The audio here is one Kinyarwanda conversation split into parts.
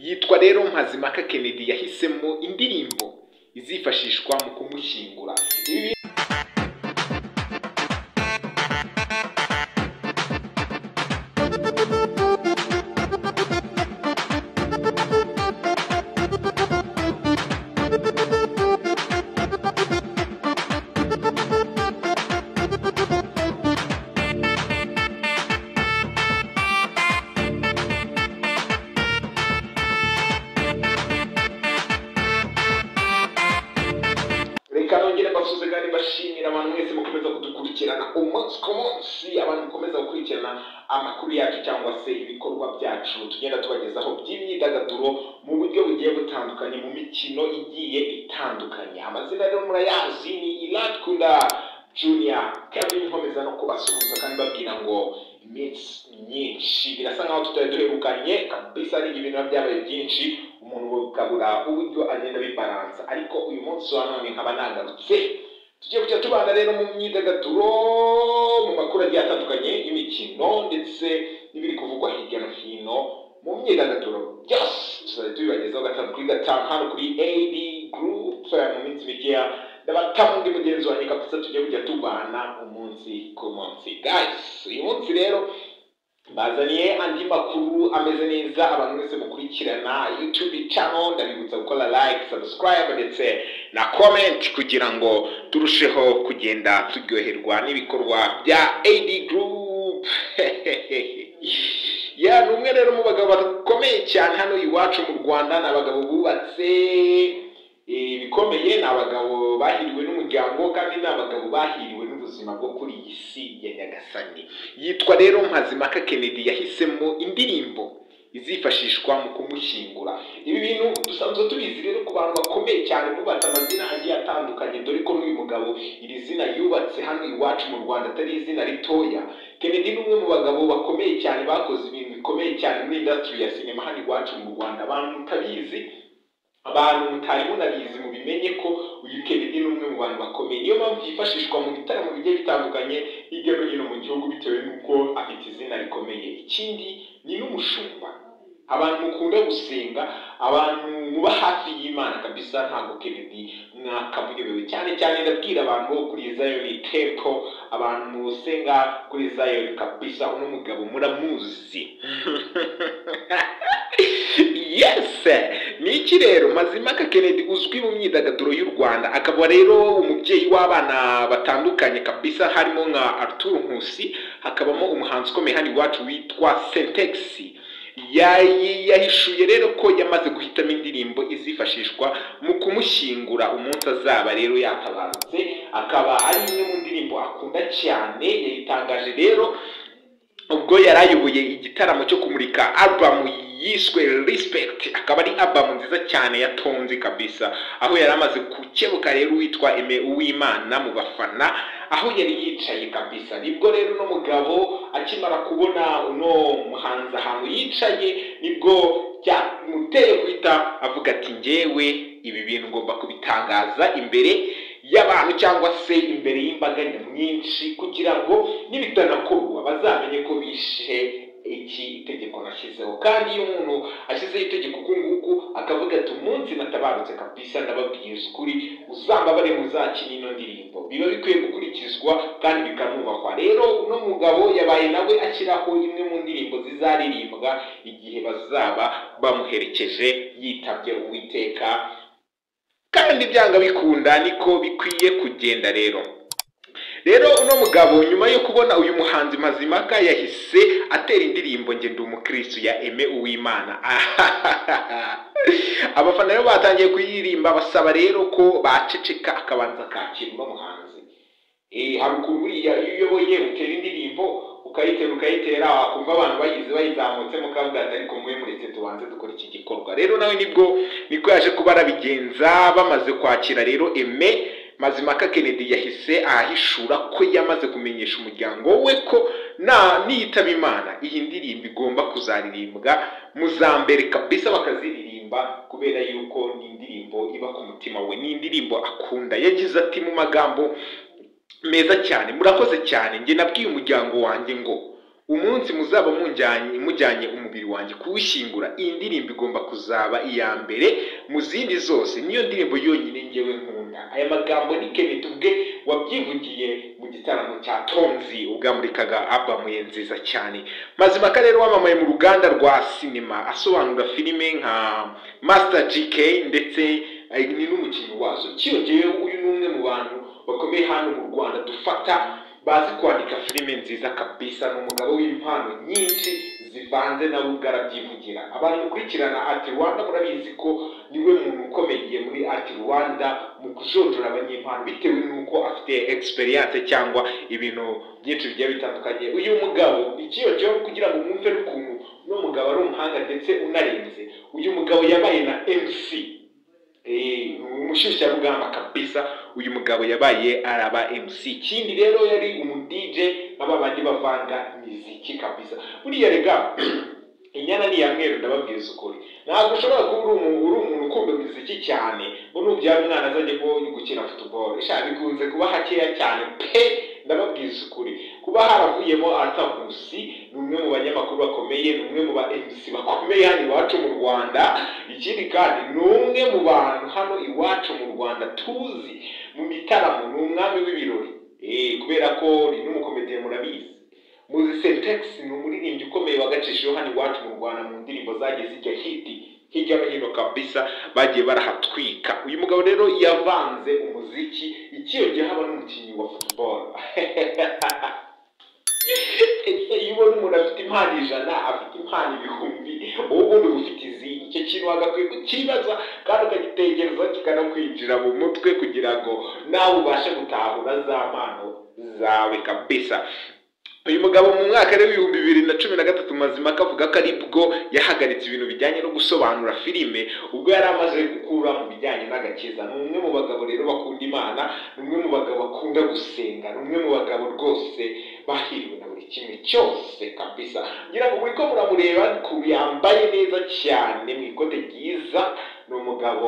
Yitwa rero Mpazimaka Kennedy, yahisemo indirimbo izifashishwa mu kumushyingura. Ibi reka nongere mbasuze kandi mbashimira abantu mwese mukomeza kudukurikirana umunsi ku munsi, abantu mukomeza gukurikirana amakuru yacu cyangwa se ibikorwa byacu tugenda tubagezaho by'imyidagaduro mu buryo bugiye butandukanye, mu mikino igiye itandukanye. Amazina rero murayazi ni Iradukunda Junior Kevin. Nkomeza no kubasuhuza kandi babwira ngo iminsi myinshi birasa nkaho tutari duherukanye kabisa, ari ibintu biba byabaye byinshi, umuntu ukabura uburyo agenda bibaransa, ariko uyu munsi wa none nkaba nagarutse. Tugiye kujya tubana rero mu myidagaduro, mu makuru agiye atandukanye y'imikino ndetse n'ibiri kuvugwa hirya no hino mu myidagaduro, byose tuzajya tubibagezaho gatanu kuri gatanu hano kuri AD Group. Mu minsi mikeya ndabatamu undi mugenzi wanjye kabisa, tugiye kujya tubana umunsi ku munsi. Guys, uyu munsi rero bazaniye andi makuru ameze neza. Abantu mwese mukurikirana YouTube channel, ndabibutsa gukora like, subscribe ndetse na comment kugira ngo turusheho kugenda turyoherwa n'ibikorwa bya AD Group. Ya, ni umwe rero mu bagabo bakomeye cyane hano iwacu mu Rwanda, ni abagabo bubatse bikomeye, ni abagabo bahiriwe n'umuryango kandi ni abagabo bahiriwe n'ubuzima bwo kuri iyi si ya Nyagasani. Yitwa rero Mpazimaka Kennedy, yahisemo indirimbo izifashishwa mu kumushyingura. Ibi bintu dusanzwe tubizi rero ku bantu bakomeye cyane bubatse amazina agiye atandukanye, dore ko n'uyu mugabo iri zina yubatse hano iwacu mu Rwanda atari izina ritoya. Kennedy ni umwe mu bagabo bakomeye cyane bakoze ibintu bikomeye cyane muri industry ya sinema hano iwacu mu Rwanda. Abantu mutabizi, abantu mutari munabizi, mubimenye ko uyu Kennedy ni umwe mu bantu bakomeye. Niyo mpamvu yifashishwa mu bitaramo bigiye bitandukanye hirya no hino mu gihugu, bitewe n'uko afite izina rikomeye. Ikindi ni n'umushumba, abantu mukunda gusenga, abantu muba hafi y'Imana kabisa, ntabwo Kennedy mwakamuyobewe. Cyane cyane ndabwira abantu bo kuri Zion Temple, abantu musenga kuri Zion kabisa, uno mugabo muramuzi. Yes, ni iki rero Mpazimaka Kennedy uzwi mu myidagaduro y'u Rwanda, akaba rero umubyeyi w'abana batandukanye kabisa, harimo nka Arthur Nkusi, hakabamo umuhanzi ukomeye hano iwacu witwa Sentex. Yahishuye rero ko yamaze guhitamo indirimbo izifashishwa mu kumushyingura umunsi azaba rero yatabarutse, akaba ari imwe mu ndirimbo akunda cyane. Yayitangaje rero ubwo yari ayoboye igitaramo cyo kumurika album yiswe Respect, akaba ari album nziza cyane yatonze kabisa, aho yari amaze gukebuka rero witwa Aime Uwimana mu bafana aho yari yicaye kabisa. Nibwo rero uno mugabo akimara kubona uno muhanzi ahantu yicaye, nibwo byamuteye guhita avuga ati njyewe ibi bintu ngomba kubitangaza imbere y'abantu cyangwa se imbere y'imbaga nyamwinshi, kugira ngo nibitanakorwa bazamenye ko bishe iki itegeko nashyizeho. Kandi iyo umuntu ashyizeho itegeko uku nguku akavuga ati umunsi natabarutse kabisa ndababwiza ukuri, uzambabare muzakina ino ndirimbo, biba bikwiye gukurikizwa kandi bikanubahwa. Rero uno mugabo yabaye nawe ashyiraho imwe mu ndirimbo zizaririmbwa igihe bazaba bamuherekeje yitabye Uwiteka, kandi byanga bikunda niko bikwiye kugenda. Rero uno mugabo nyuma yo kubona uyu muhanzi Mpazimaka yahise atera indirimbo nge ndi umukristo ya Aime Uwimana. Abafana rero batangiye kuyiririmba basaba rero ko baceceka akabanza akakira uno muhanzi. Hari ukuntu buriya iyo uyoboye utera indirimbo ukayitera ukayitera, wakumva abantu bayizi bayizamutse mukavuga ati ariko mwe muretse tubanze dukora iki gikorwa. Rero nawe nibwo niko yaje kuba arabigenza. Bamaze kwakira rero Aime, Mpazimaka Kennedy yahise ahishura ko yamaze kumenyesha umuryango we ko na niyitaba Imana iyi ndirimbo igomba kuzaririmbwa mu za mbere kabisa, bakaziririmba kubera yuko ni indirimbo iba ku mutima we, ni indirimbo akunda. Yagize ati mu magambo meza cyane, murakoze cyane, njye nabwiye umuryango wanjye ngo Umunsi muzaba mujyanye umubiri wanjye kuwushyingura, iyi ndirimbo igomba kuzaba iya mbere mu zindi zose, niyo ndirimbo yonyine ngewe nkunda. Aya magambo ni Kennedy ubwe wabyivugiye mu gitaramo cya Tonzi ubwo yamurikaga album ye nziza cyane. Mazimpaka rero wamamaye mu ruganda rwa sinema, asobanura filime nka Master GK, ndetse ni n'umukinnyi wazo. Cyiyongeyeho, uyu ni umwe mu bantu bakomeye hano mu Rwanda dufata bazi kwandika filime nziza kabisa. Ni umugabo w'impano nyinshi zivanze, nawe ubwo arabyivugira. Abantu mukurikirana Art Rwanda murabizi ko niwe muntu ukomeye muri Art Rwanda mu kujonjora abanyempano, bitewe n'uko afite experience cyangwa ibintu byinshi bigiye bitandukanye. Uyu mugabo, ikiyongeyeho kugira ngo mwumve n'ukuntu uno mugabo ari umuhanga ndetse unarenze, uyu mugabo yabaye na MC, umushyushyarugamba kabisa. Uyu mugabo yabaye araba MC. Ikindi rero yari umu DJ, aba bandi bavanga imiziki kabisa. Buriya rega inyana ni iya mweru, ndababwiza ukuri. Ntabwo ushobora kuba uri umuntu ukunda imiziki cyane ngo nubyara umwana azajye ko gukina football. Sha, bikunze kuba hakeya cyane pe, ndababwiza ukuri. Kuba haravuyemo Arthur Nkusi, ni umwe mu banyamakuru bakomeye, ni umwe mu ba MC bakomeye hano iwacu mu Rwanda. Ikindi kandi ni umwe mu bantu hano iwacu mu Rwanda tuzi mu bitaramo, ni umwami w'ibirori, kubera ko ni n'umukomediye murabizi. Muzi Sentex ni umuririmbyi ukomeye wagacishijeho hano iwacu mu Rwanda mu ndirimbo zagiye zijya hit hirya no hino kabisa, bagiye barahatwika. Uyu mugabo rero yavanze umuziki, ikiyongeyeho aba n'umukinnyi wa football. Ese iyo ubona umuntu afite impano 100, afite impano 1000, wowe ubundi uba ufite izihe? Icyo kintu wagakwiye kukibaza kandi ukagitekereza kikanakwinjira mu mutwe kugira ngo nawe ubashe gutahura za mpano zawe kabisa. Uyu mugabo mu mwaka rero w'2013, Mazimpaka avuga ko ari bwo yahagaritse ibintu bijyanye no gusobanura filime, ubwo yari amaze gukura mu bijyanye n'agakiza. Ni umwe mu bagabo rero bakunda Imana, ni umwe mu bagabo bakunda gusenga, ni umwe mu bagabo rwose bahiriwe na buri kimwe cyose kabisa. Ngira ngo muri ko muramureba ukuntu yambaye neza cyane mu ikote ryiza. Ni umugabo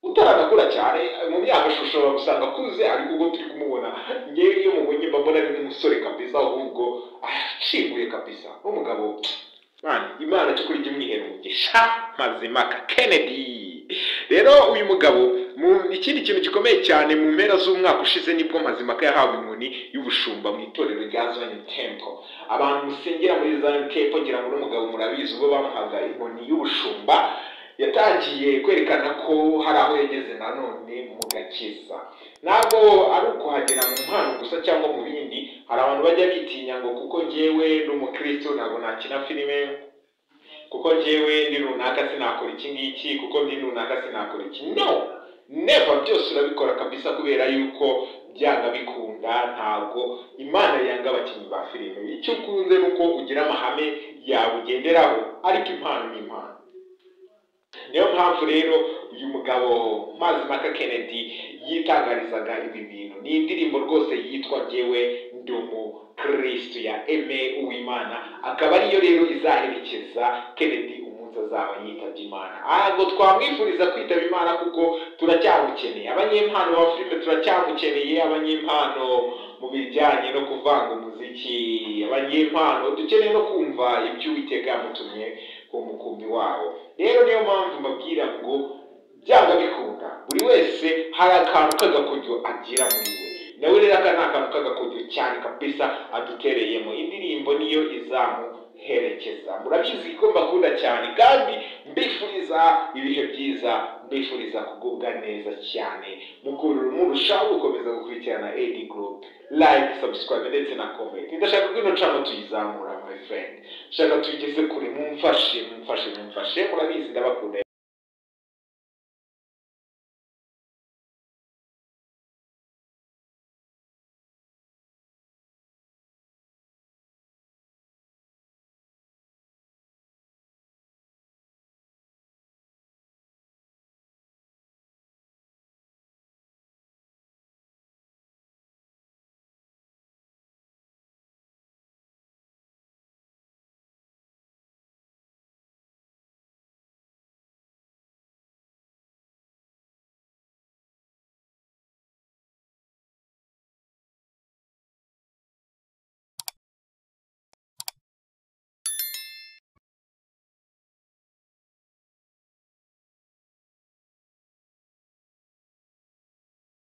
utaranakura cyane mu myaka, ushobora gusanga akuze, ariko ubwo turi kumubona, ngewe iyo mubonye mba mbona ari nk'umusore kabisa, ahubwo arashinguye kabisa. N'umugabo man, Imana cyo kuri jya imwihera umugisha. Mazimpaka Kennedy rero, uyu mugabo mu ikindi kintu gikomeye cyane, mu mpera z'umwaka ushize nibwo Mazimpaka yahawe inkoni y'ubushumba mu itorero rya Zion Temple. Abantu musengera muri Zion Temple, ngira ngo uno mugabo murabizi, ubwo bamuhaga inkoni y'ubushumba yatangiye kwerekana ko hari aho yageze nanone mu gakiza. Ntabwo ari ukuhagera mu mpano gusa cyangwa mu bindi. Hari abantu bajya bitinya ngo kuko njyewe ndi umukristo ntabwo nakina filime, kuko njyewe ndi runaka sinakora iki ngiki, kuko ndi runaka sinakora iki. No, never, byose urabikora kabisa, kubera yuko byanga bikunda ntabwo Imana yanga abakinnyi ba filime. Icyo ukunze ni uko ugira amahame yawe ugenderaho, ariko impano ni impano. Niyo mpamvu rero uyu mugabo Mazimpaka Kennedy yitangarizaga ibi bintu. Ni indirimbo rwose yitwa "Jyewe ndi Umukristo" ya Aime Uwimana, akaba ariyo rero izaherekeza Kennedy umunsi azaba yitabye Imana. Ntabwo twamwifuriza kwitaba Imana kuko turacyamukeneye. Abanyempano ba filime turacyamukeneye, abanyempano mu bijyanye no kuvanga umuziki, abanyempano dukeneye no kumva ibyo Uwiteka yamutumye ku mukumbi wabo. Rero niyo mpamvu mbabwira ngo byanga bikunda buri wese hari akantu k'agakoryo agira muri we. Nawe rero aka ni akantu k'agakoryo cyane kabisa adutereyemo. Indirimbo niyo izamuherekeza. Murabizi ko mbakunda cyane kandi mbifuriza ibihe byiza, mbifuriza kugubwa neza cyane murushaho gukomeza gukurikirana AD Group, like, subscribe ndetse na comment. Ndashaka ko ino channel tuyizamura, my friend, ndashaka tuyigeze kure. Mumfashe, mumfashe, mumfashe. Murabizi ndabakunda.